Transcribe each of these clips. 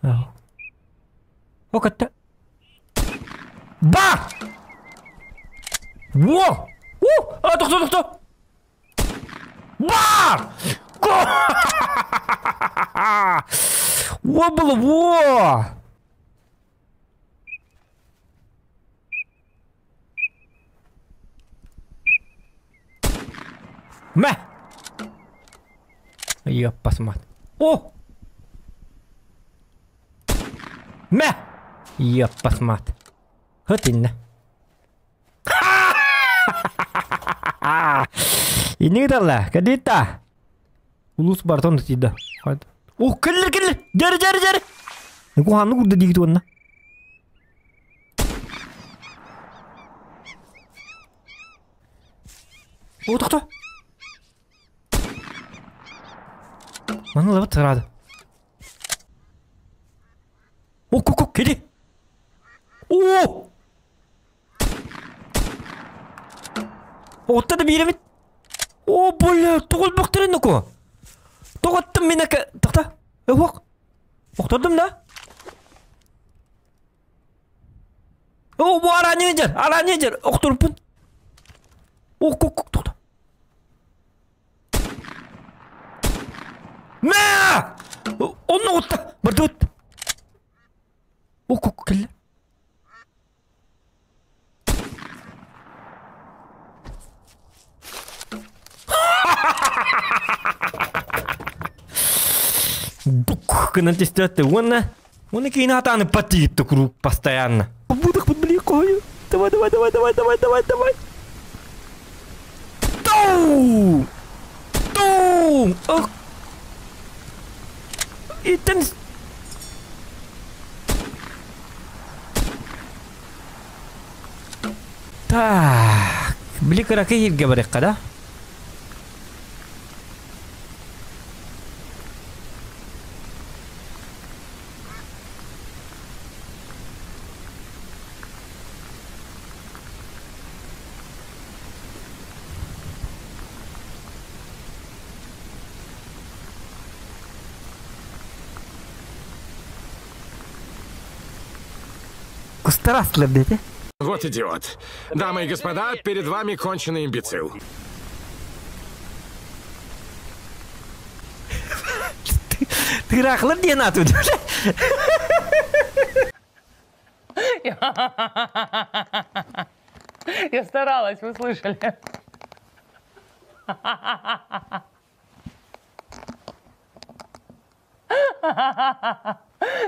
О, көттө. Ба! Во! У! А, тохто, тохто! Ба! Го! Во было, во! Мэ! Ёппас мат. О! Мэ! Ёппас мат. Хыт иннэ. Инники талла, кадита. Улус бартон тида. О, кэллэр кэллэр. Дьэр дьэр дьэр. Куханны курда диигит уонна. О, тохто. Маны лабыт сырады. О, ку кели. О! Отта да биремит. О, бля, тоҕол бөхтөрөн ноку. Тоҕоттум мен ака. Тохта. Ох. Охтордум да. О, бу араанньа дьэр, араанньа дьэр, охторуппун. О, ку, тохто. Мэ! Онно отта, бардыбыт. О, ку, кэллэ. Дук гынан тестиатты. Уонна уонна киин атааны паттиитты куруук постоянно. Будах бут били кою. Давай, давай, давай, давай, давай, давай, давай. Ту! Ту! Ох! Итен Так, били кыракый иһиргэ барыахха да? Кустарастылар диэтэ. Вот идиот. Дамы и господа, перед вами конченый имбецил. Тыраахылар диэн ааты Я старалась, вы слышали.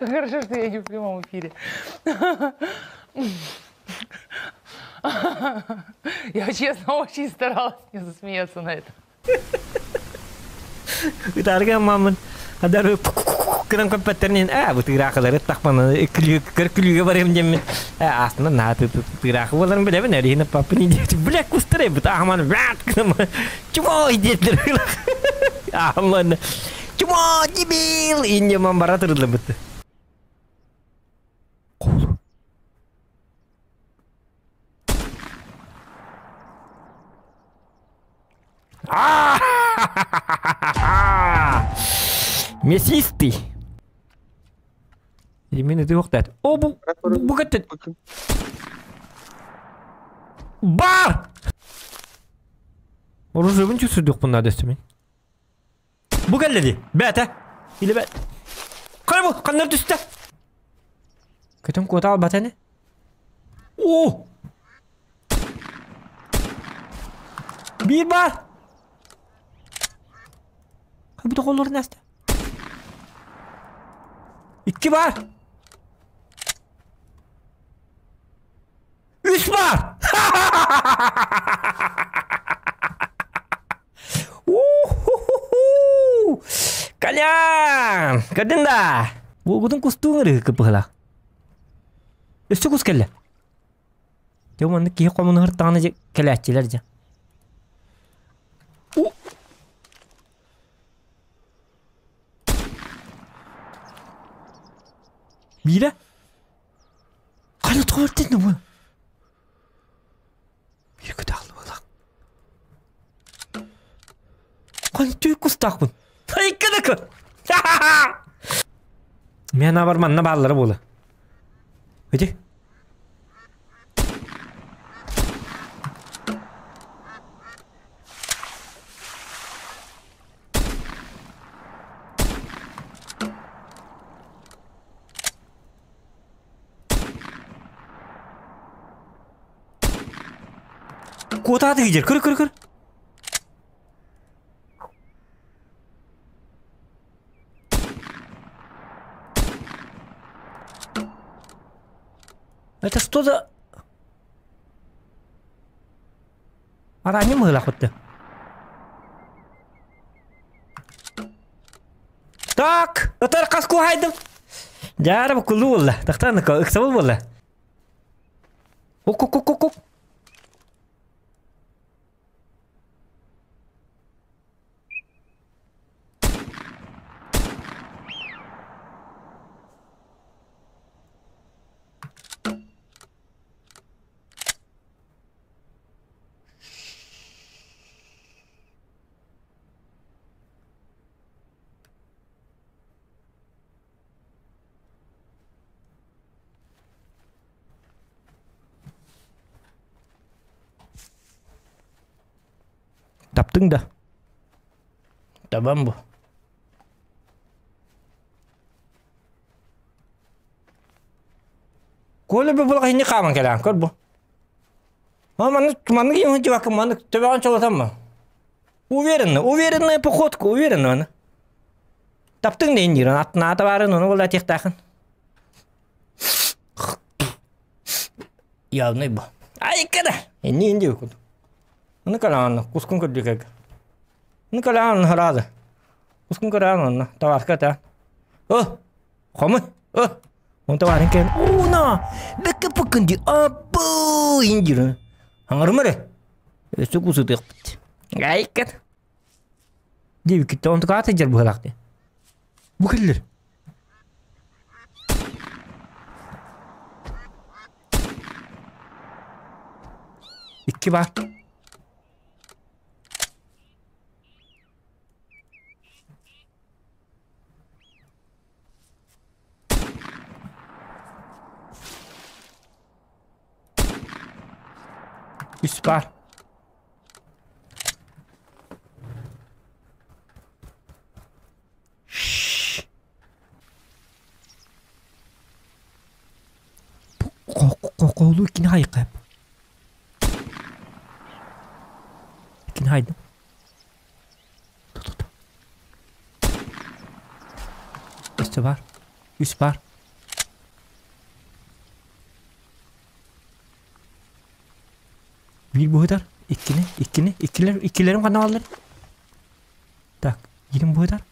Хорошо, что я не в прямом эфире. Я, честно, очень старалась не засмеяться на этом. Ытаарга мамын адар кынан көппөттөрүнэн аа бу тыыраахылары тахпана көр күлүүгэ барым диэммин астына наһаа тыыраахы буоларын билэбин эрихина папа не диэт бля кустары бут ахман рат чмо диэтлер ахман чмо дебил инне ман бара турдулар Мясистый. Именно ты охтат. О, бу, бу Бар! Оружие түсірдік бұнда дөстімен. Бу кэллэди. Бәтә. Или бә. Кай бу? Каннар түсті. Көтөн куота албатаны. О! Бир бар. Кай бу коллорун аста. Икки бар. Үс бар. У-ху-ху-ху! Колян! Көрдүн да? Бугутун кустуун ыры кыпыхла. Өссө кус кэллэ. Дьэ маннык киһи хомунуһар таҕаны дьэ кэлээччилэр дьэ. У! Биирэ? Хана тоҕо бу? Биир көтөҕүллэ буоллах. Хана түй кустаахпын. Айкадака! Мен абар манна бааллара буола. Ити. Куотааты киирэр. Көр, көр, көр. Это что за... Араанньа мыһылаах Так, ытар хас куһайдым. Дьаара букулу буолла. Тахтан ыксабыл буолла. Ок-ок-ок-ок. Таптыҥ да? Табам бу. Коля бу булах инни хааман кэлээн көр бу. Маннык маннык иһин дьыбакка маннык төбөҕүн чолотамма. Уверенно, уверенная походка, уверенно аны. Таптыҥ да индиран аттынаата баарын ону була тиэхтаахын. Явный бу. Айка да! Инни инди куду. Аны калаан кускун көрдүкэг. Аны калаан харады. Кускун көрөөн онно табарка та. О! Хомы! О! Он табарын кен. Уна! Бекке пыкынди. Аппу! Индирен. Аңарымары. Өссө кусутыахпыт. Айка. Диэбиккиттэн онтукаата дьэр быһалаах дии. Бу кэллэр. Икки баар. Үс баар. Qoqooluu ikkini hayqab. Ikkini haydım. Tut tut. Üstü var. Üst var. Биир быһытар, иккини, иккини, иккилэр, иккилэрим ханна бааллар? Так, биирим быһытар.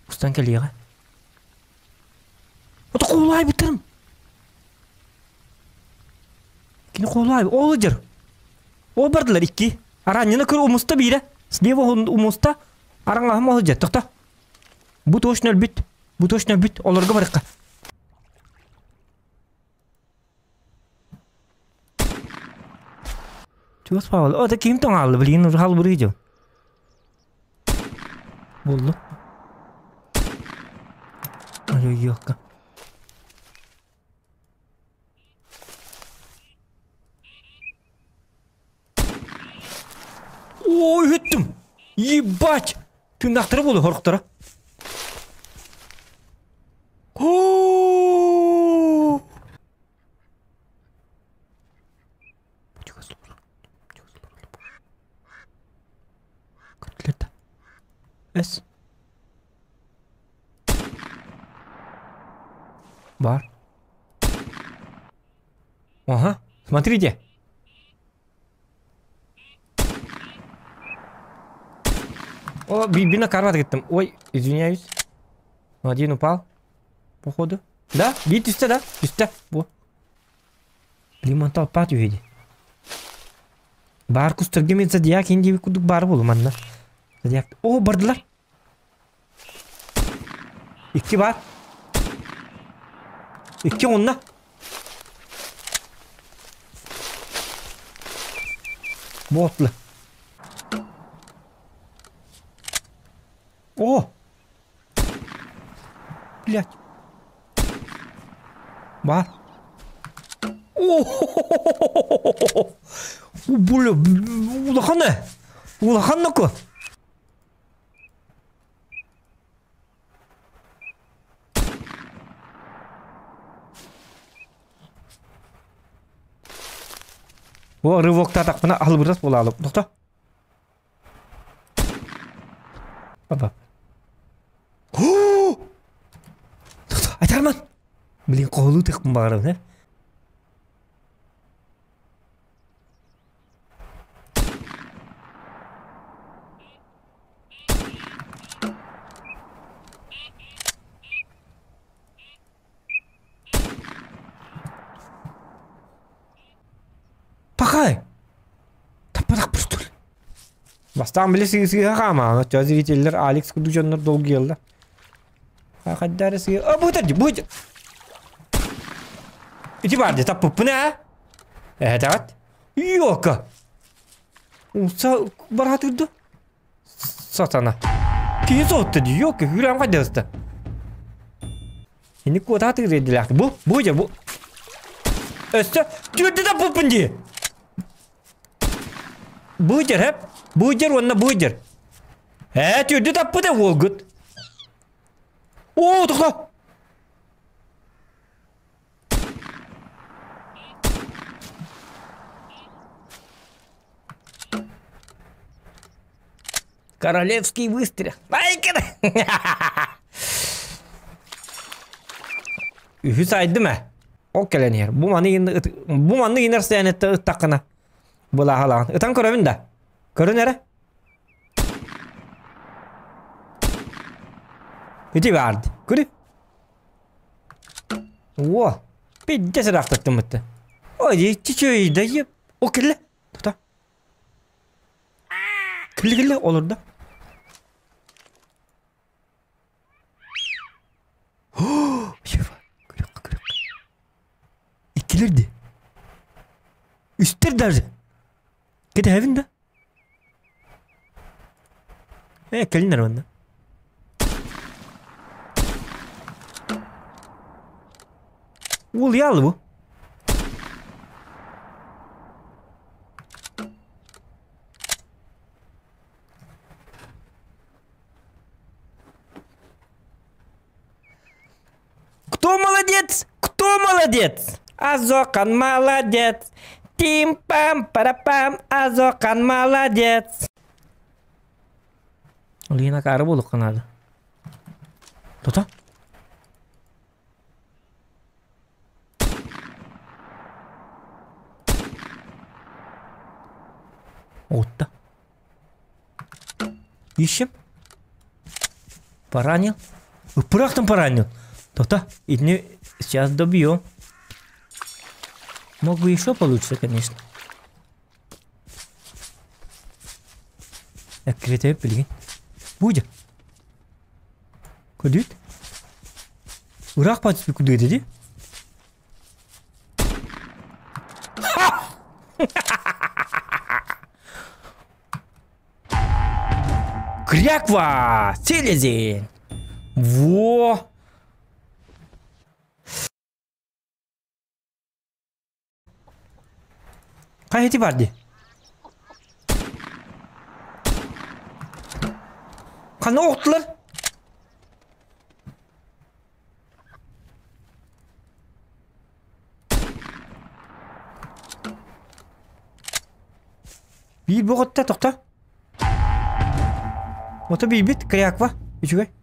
Устан кэлиэҕэ. Ото хоолуайбыттарым. Кини хоолуай, ол ыдьыр. Ол бардылар икки. Араанньаны кыр умуста биирэ. Слева умуста араҥаһым ол ыдьыр. Тохто. Бу точно өлбүт. Бу точно өлбүт. Олорго барыкка. Чугас Павел. О, это ким тоҥаалла, блин, уже халбыры идем. Булду. Ой-ой-ой. Ой, өттүм! Ебать! Тыыннаахтара буолуо хорохторо. Оо! Көттүлэр да. Эс. Бар. Ага, смотрите. О, бина карват геттим. Ой, извиняюсь. Один упал. Походу. Да? Биир түстэ да? Түстэ. Бу. Лимонтал пат үһү Баар кустарга мен зодиак индиби курдук баар буолу манна. Зодиак. О, бардылар. Икки баар. Икки онно. Буотла. О! Блядь. Баар. О, Бля, улахан ээ. Улахан ноку. О, рывоктаатахпына алыбырас буолаалым. Тохто. Папа. Айтарман! Блин, хоһулуу тыхпын баҕарабын, э? Пахай! Таппатах пустур. Бастаан били сыыһа хаамаҕын, оччо зрителлэр Алекс курдук дьоннор долгуйаллар. Хайдары сыыһа... А, бу бу Ити бар дии, таппыппын ээ. Эһэтэҕит? Йока! Умса бараатырды. Сатана. Киһи соһутта дии, йока, күрэм хайдыста. Ини куотаатыр диэдилээх. Бу, бу дьэ, бу. Өссө түүрдү таппыппын дии. Быдьар хэп. Быдьар уонна быдьар. Ээ, түүрдү таппыта уолгут. Оо, тоқта. Королевский выстрел. Айкыр! Үһүс айдым ээ. Ол кэлэн иһэр. Бу маны бу маннык инер сценетте ыттаххына былааһалаҕын. Ытан көрөбүн да. Көрүн эрэ. Ити баарды. Көрү. О, пиздец ыраахтаттыммытты. Ой, чичөй да еп. О, кэллэ. Тута. Кэллэ кэллэ олордо. Иккилэр ди. Үстэр даже. Кэтэһэбин да. Э, кэлин манна. Уол ялы бу. Кто молодец? Кто молодец? Азокан молодец. Тим-пам, парапам, Азокан молодец. Лина кары буолуохха наада. Тута. Отта. Ищем. Поранил. Ыппырахтан поранил. То-то. И сейчас добью. Мог бы еще получше, конечно. Эккирэтэ билигин. Будет. Көдүүт. Ыраах батыспыт кудует ди. Кряква! Селезень! Во! Хайа ити баар дии? Ханна оҕуттулар? Биир боҕотта тохто. Ото биирбит кряква. Үчүгэй.